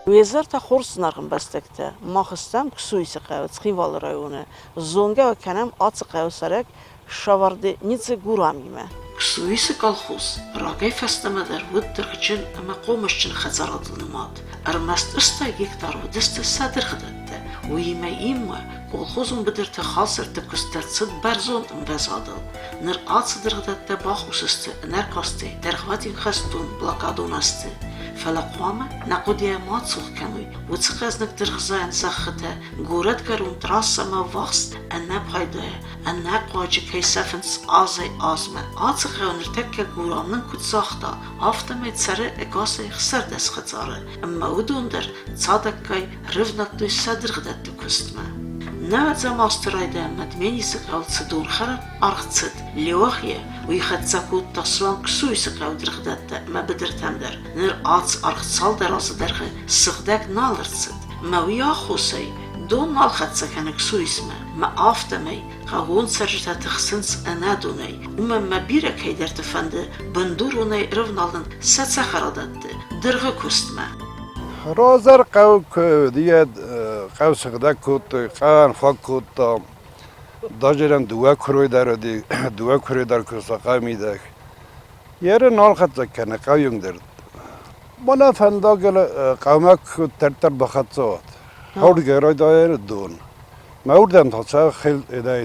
Уе зӕртӕ хорз зынаргъ ӕмбӕстӕгтӕ, мах стӕм Ксуисы хъӕуы Цхинвалы районы. Зонгӕ кӕнӕм ацы хъӕуы цӕрӕг Шаварденидзе Гурамимӕ. Ксуисы колхоз рагӕй фӕстӕмӕ дӕр уыд дыргъджын ӕмӕ хъомысджын хӕдзарадыл нымад. Ӕрмӕст 80 гектар уыдысты сӕ дыргъдӕттӕ. Уыимӕ иумӕ колхозон быдырты халсӕртты куыст дӕр цыд бӕрзонд ӕмвӕзадыл. Ныр ацы дыргъдӕттӕ бахус сты ӕнӕркастӕй дӕргъвӕтин хӕстон блокадон азты. Фӕлӕ хъуамӕ нӕ хъуыдыйӕ ма цух кӕной уыцы хъӕздыг дыргъзайӕн зӕххытӕ горӕтгӕрон трассӕмӕ ввахс ӕнӕпайдайӕ, ӕнӕхъуаджы кӕй сӕфынц азӕй-азмӕ. Ацы хъӕу ныртӕккӕ Гурам нын куыд загъта, афтӕмӕй цӕры ӕгасӕй 16 хӕдзары, ӕмӕ уыдон дӕр цадӕггай рывнӕдтой сӕ дыргъдӕтты куыстмӕ. Нӕуӕдзӕм азты райдайӕнмӕ Дменисы хъӕуы цы донхӕрӕн аргъ цыд Леуахийӕ, уый хӕццӕ кодта суанг Ксуисы хъӕуы дыргъдӕттӕ ӕмӕ быдыртӕм дӕр. Ныр ацы аргъ цалдӕр азы дӕргъы сыгъдӕг нал ӕрцыд, ӕмӕ уый аххосӕй дон нал хӕццӕ кӕны Ксуисмӕ, ӕмӕ афтӕмӕй хъӕууон цӕрджытӕ тыхсынц ӕнӕдонӕй, уымӕн ӕмӕ бирӕ кӕйдӕрты фӕнды бындуронӕй ӕрӕвналын сӕ цӕхӕрадӕтты дыргъы куыстмӕ. Раздӕр хъӕу куы хъӕу сыгъдӕг кодтой, хъӕуӕн фаг кодта. Дажерӕн дыууӕ куырой дӕр уыди, дыууӕ куырой дӕр куыста хъӕу мидӕг. Еры нал хӕццӕ кӕны хъӕуйонг дӕр. Мӕнӕ фӕндагыл хъӕумӕ куыддӕрддӕр бахӕццӕ уат. Хӕрдгӕ райдайӕны дон. Мӕ уырдӕм та цӕ хил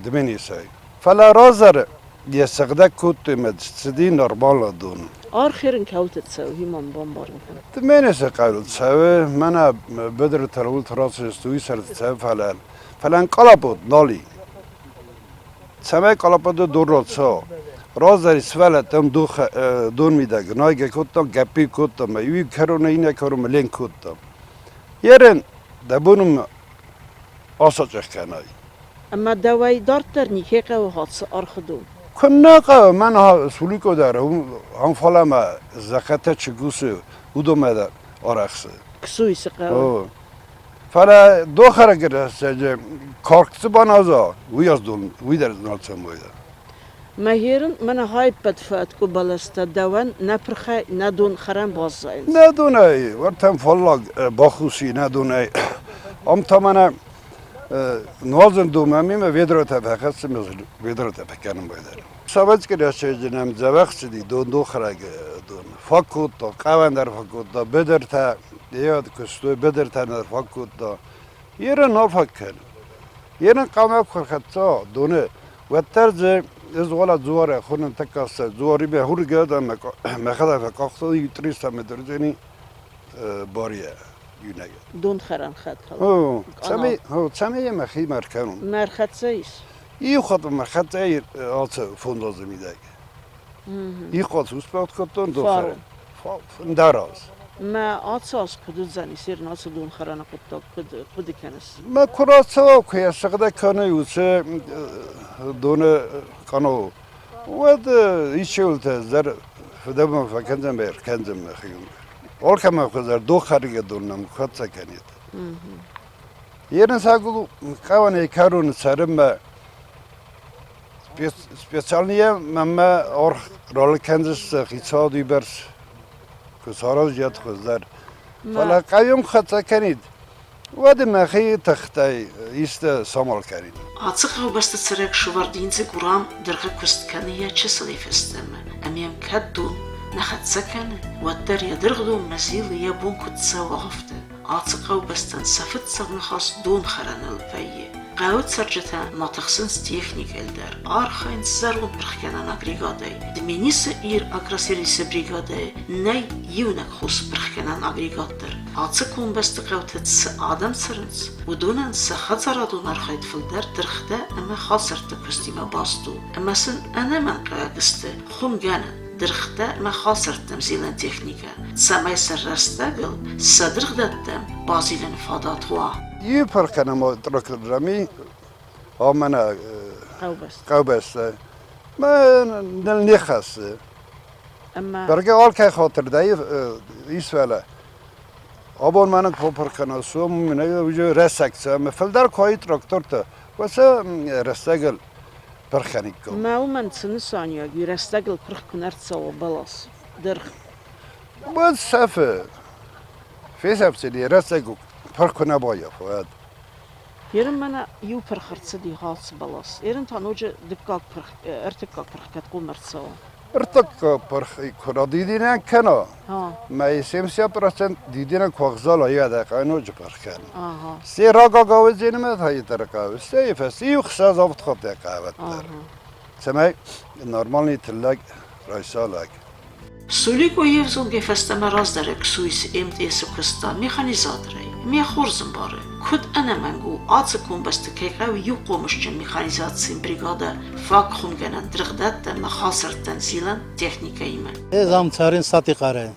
Дменисӕй. Фӕлӕ раздӕр йӕ сыгъдӕг кодтой мӕ цыди нормалон дон. Архерын кӕуылты цӕуы, уый ма бамбарын кӕн. Дменисы хъӕуыл цӕуы, мӕнӕ быдыры тӕрулты рацыдысты, уый сӕрты цӕуы, фӕлӕ фӕлӕ къалапот нал и. Цӕмӕй къалапоты дон рацӕуа. Раздӕр сывӕллӕттӕм дон мидӕг найгӕ кодтам, гӕппи кодтам, иу кӕронӕй иннӕ кӕронмӕ ленк кодтам. Ерын дӕ бон у асачъах кӕнай. Ӕмӕ дӕуӕй дарддӕр никӕй хъӕуы хатсы архыдон? Куыннӕ хъӕуы, мӕн Суликъо дӕр ам фалӕмӕ закъӕттӕ чи кусы, уыдонмӕ дӕр арӕхсы. Ксуисы хъӕуы. Фӕлӕ дохӕрӕгы рӕстӕджы карк цы баназа, уый аз дон, уый дӕр нал цӕмӕй. Мӕ мӕнӕ хайппӕт фӕткъуы бӕлӕстӕ дӕуӕн нӕ пырхӕй, нӕ донхӕрӕн баззайынц. Нӕ донӕй, уӕртӕм фаллаг бахуси нӕ донӕй. Ам та мӕнӕ нуазын домӕ мемӕ ведратӕ фӕхӕссы, ведратӕ фӕкӕнын байдайы. Советский рӕстӕджы нӕм дзӕбӕх цыди дон-дохӕрӕг дон. Фаг кодта, хъӕуӕн дӕр фаг кодта, быдыртӕ, йӕ куыстой, быдыртӕ дӕр фаг кодта. Ерын нал фаг кӕны. Ерын хъӕумӕ куы рхӕццӕ доны, уӕддӕр дзы ӕз уӕлӕ дзуарӕ хонын тӕккӕ дзуаримӕ хургӕ мӕхӕдӕг фӕкъахтон иу 300 метры барйӕ иунӕг. Донхӕрӕн хӕтӕл. Цӕмӕй, цӕмӕй мӕхи ма ркӕнон. Мӕ рхӕццӕ ис? Иу хатт мӕ рхӕццӕ ацы фондазы мидӕг. Иу хатт успӕт кодтон донхӕрӕн. Ндӕр аз. Мӕ ацы аз куыд уыдзӕни, Серын ацы донхӕрӕны хъуыддаг куыд хъуыды кӕныс? Мӕ куы рацӕуа, куы йӕ сыгъдӕг кӕной уыцы доны къанау, уӕд исчеуылтӕ дӕр фыдӕбон фӕкӕндзӕн ӕмӕ ӕркӕндзӕн мӕхи. Алкӕмӕн хуыздӕр дохӕргӕ дон нӕм хӕццӕ кӕнид. Ерын сагул хъӕуӕнӕй кӕроны цӕрынмӕ Специальные мӕнмӕ аргъ ралыг кӕндзысты хицауад уыйбӕрц куы саразӕт хуыздӕр. Фӕлӕ хъӕуӕм хӕццӕ кӕнид, уӕд мӕхи тыхтӕй исты самал кӕнин. Ацы хъӕубӕсты цӕрӕг Шувардинцы Гурам дыргъы куыст кӕны йӕ чысылӕй фӕстӕмӕ, ӕмӕ йӕм кӕд дон нӕ хӕццӕ кӕны, уӕддӕр йӕ дыргъдонмӕ зилы йӕ бон куыд цӕуы, афтӕ. Ацы хъӕубӕстӕн сӕ фыццаг ныхас донхӕрӕныл вӕййы. Хъӕуы цӕрджытӕ ма тыхсынц техникӕйыл дӕр, архайынц зӕронд пырхгӕнӕн агрегатӕй. Дменисы Ир агросервисы бригадӕйы нӕй иунӕг хус пырхгӕнӕн агрегат дӕр. Ацы комбӕсты хъӕуты цы адӕм цӕрынц, уыдонӕн сӕ хӕдзарадон архайд фылдӕр дыргътӕ ӕмӕ халсӕртты куыстимӕ баст у, ӕмӕ сын ӕнӕмӕнгхъӕуӕг сты хуымгӕнӕн, дыргътӕ ӕмӕ халсӕрттӕм зилӕн техникӕ, цӕмӕй сӕ рӕстӕгыл сӕ дыргъдӕттӕм базилыны фадат уа. Иу пырхӕнӕм тракторами амӕнӕ хъӕубӕстӕ мӕ ныл не хӕссы. Бӕргӕ алкӕй хатыр дӕ ис фӕлӕ абон мӕнӕ куы кӕна, сом мӕнӕ уже рӕсӕг ӕмӕ фылдӕр куы трактортӕ, уӕд сӕ рӕстӕгыл пырхӕниккам. Мӕ уымӕн цы нысаниуӕг и, рӕстӕгыл пырх куы нӕ рцӕуа бӕлас, дыргъ? Уӕд сӕфы. Фесӕфдзӕни рӕстӕг пырх куы нӕ баййафа, уӕд. Ерын мӕнӕ иу пырх ӕрцыди гъалцы бӕлас. Ерын та ноджы дыккаг пырх, ӕртыккаг пырх кӕд хъом ӕрцӕуа. Ӕртыккаг пырх куы радидинӕг кӕна, мӕ 70% дидинӕг куы ӕгъзала, йӕ ноджы пырх кӕны. Се рагагауы та йӕ стӕй фӕсте иу хсӕз авд хатты хъавӕддӕр. Цӕмӕй нормальный тыллӕг райса лӕг. Суликъо йе взонгӕй фӕстӕмӕ раздӕры Ксуисы МТС-ы куыста механизаторӕй. Ме хорз ӕмбары, куыд ӕнӕмӕнг у ацы комбӕсты кӕй хъӕуы иу хъомысджын механизацийы бригадӕ фаг хуымгӕнӕн дыргъдӕттӕ ӕмӕ халсӕрттӕн зилӕн техникӕимӕ. Ӕз ам цӕрын Сатихъары.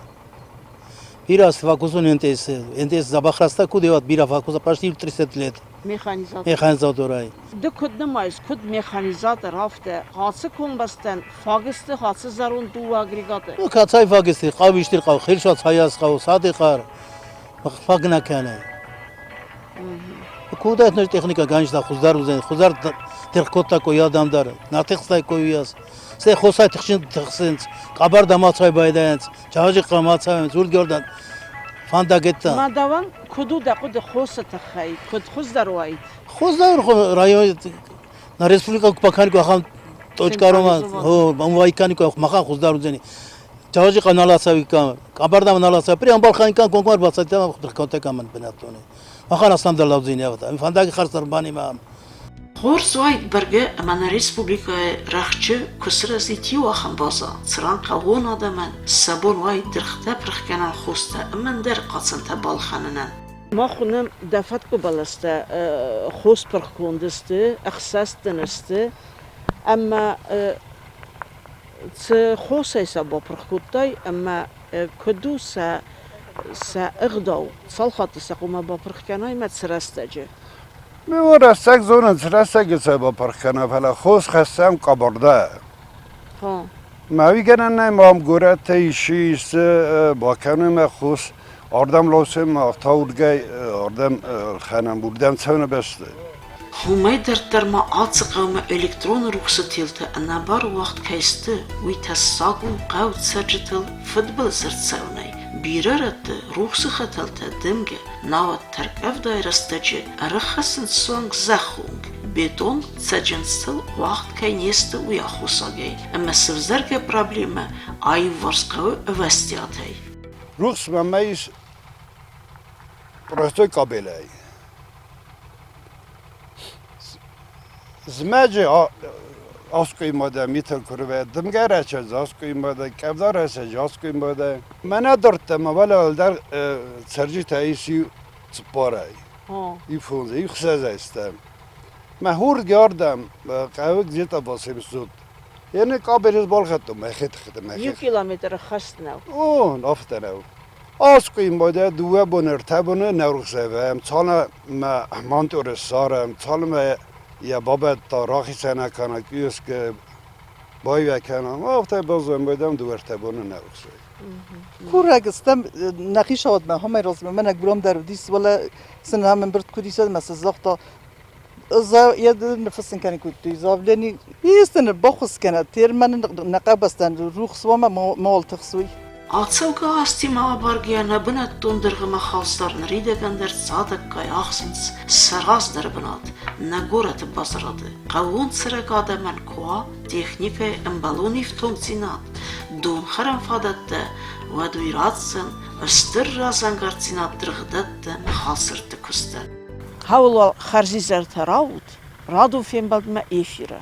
Бирӕ азты фӕкусын МТС-ы. МТС дзӕбӕх рӕстӕг куыд уӕд бирӕ фӕкуса, почти 30 лет. Механизатор. Механизаторӕй. Ды куыд нымайыс, куыд механизатор, афтӕ ацы комбӕстӕн фаг сты ацы зӕронд дыууӕ агрегаты? Ну, кӕцӕй фаг сты? Хъӕу исты хъӕу, Хелшат, Хайас хъӕу, Садыхъӕр. Фаг нӕ кӕны. Куыд ныр техника ганджда хуыздӕр уыдзӕн, хуыздӕр тых кодта кой адӕм дӕр, нӕ тыхстай кой уыйас. Сӕ хосӕй тыхсын тыхсынц, къӕбӕр дамацай байдайынц, чаджы хъамацайынц, уырдгӕрдӕн фӕндагӕттӕ. Ма дӕуӕн куыд у дӕ хъуыды хосы тыххӕй, куыд хуыздӕр уаид? Хуыздӕр район на республика куы бакӕниккой ахӕм точкаромӕ, ӕмвайкӕниккой, махӕн хуыздӕр уыдзӕни. Чаджы хъӕ нал ацӕуиккам, къӕбӕр дам нал ацӕуы, прям балхӕниккам, конкурс бацӕттӕ кӕнтӕ бынӕттоны. Махӕн асландӕр лӕудзӕни афтӕ. Фӕндаги хӕрз ӕрбанимӕ. Хорз уаид бӕргӕ ӕмӕ нӕ республикӕйы рӕхджы куы сырӕзид иу ахӕм база, цыран хъӕууон адӕмӕн сӕ бон уаид дыргътӕ пырхгӕнӕн хостӕ ӕмӕ ӕндӕр хъацӕнтӕ балхӕнынӕн. Мах уынӕм, дӕ фӕткъуы бӕлӕстӕ хос пырхгонд сты, ӕхсӕст дын сты, ӕмӕ цы хосӕй сӕ бапырх кодтай ӕмӕ куыд у сӕ сӕ ӕгъдау, цал хатты сӕ хъуамӕ бапырх кӕнай мӕ цы рӕстӕджы? Ме рӕстӕг зонын, цы рӕстӕджы сӕ бапырх кӕна, фӕлӕ хос хӕссӕм къӕбӕрдӕ. Мӕ уый гӕнӕн нӕй, мам горӕттӕ исчи исты бакӕны мӕ хос, ардӕм ласӕм, афтӕ уырдгӕй ардӕм ӕлхӕнӕм, уырдӕм цӕуыны бӕсты. Уымӕй дарддӕр ма ацы хъӕумӕ электроны рухсы телтӕ ӕнӕбары уагъд кӕй сты, уый тӕссаг у хъӕуы цӕрджытыл фыдбылыз ӕрцӕуынӕй. Бирӕ рӕтты рухсы хӕтӕлтӕ дымгӕ, науӕд тӕрккъӕвдайы рӕстӕджы ӕрыххӕссынц суанг зӕххы онг, бетон цӕджындзтыл уагъд кӕй не сты, уый аххосагӕй, ӕмӕ сывзӕргӕ проблемӕ аиуварс хъӕуы ӕвӕстиатӕй. Рухс мӕмӕ ис простой кабелӕй. Зымӕджы аскъуыймӕ митыл куы рывӕ, дымгӕ рӕсӕджы аскъуыймӕ, къӕвда рӕсӕджы аскъуыймӕ. Мӕнӕ дардта мӕ уӕлӕ цӕрджытӕ ис иу цыппарӕй, иу фондзӕй, иу хсӕзӕй стӕм. Мӕ хурги ардӕм хъӕуы где-то 800. Ене кабель балхӕдтон мӕхи тыххӕй мӕхи. Иу километры хӕст нӕу. О, афтӕ нӕу. Аскъуыймӕ дыууӕ боны, ӕртӕ боны нӕ рухсӕвӕм, цалынмӕ мантъоры ссарӕм, цалынмӕ йӕ бабӕтта, рахицӕн кӕна, киоскы байвӕ кӕна, афтӕ баззайӕм, байдӕм дыууӕ ӕртӕ боны нӕ рухсӕй. Курӕг стӕм нӕхи сауадмӕ хомӕй размӕ мӕнӕ гурам дӕр уыдис, фӕлӕ сын ам ӕмбырд куыд ис, ӕмӕ цы загъта, йӕ ныффыссын кӕнын кодтой заявлени. Исты баххуыс кӕнӕд, термӕн нӕ къабӕзтӕн рухс уа мауал тыхсой. Ацӕугӕ азтимӕ абаргӕйӕ нӕ бынӕттон дыргъмӕ халсар ныридӕгӕн дӕр цадӕггай ахсынц сӕ раздӕры бынат нӕ горӕты базарады. Хъӕууон цӕрӕг адӕмӕн куы уа техникӕйы ӕмбӕлон ифтонгдзинад, донхӕрӕн фадӕттӕ, уӕд уый ратдзӕн стыр разӕнгарддзинад дыргъдӕттӕ ӕмӕ халсӕртты куыстӕн. Хауыл уал хӕрзизӕртӕ раут, радон фембӕлдмӕ эфиры.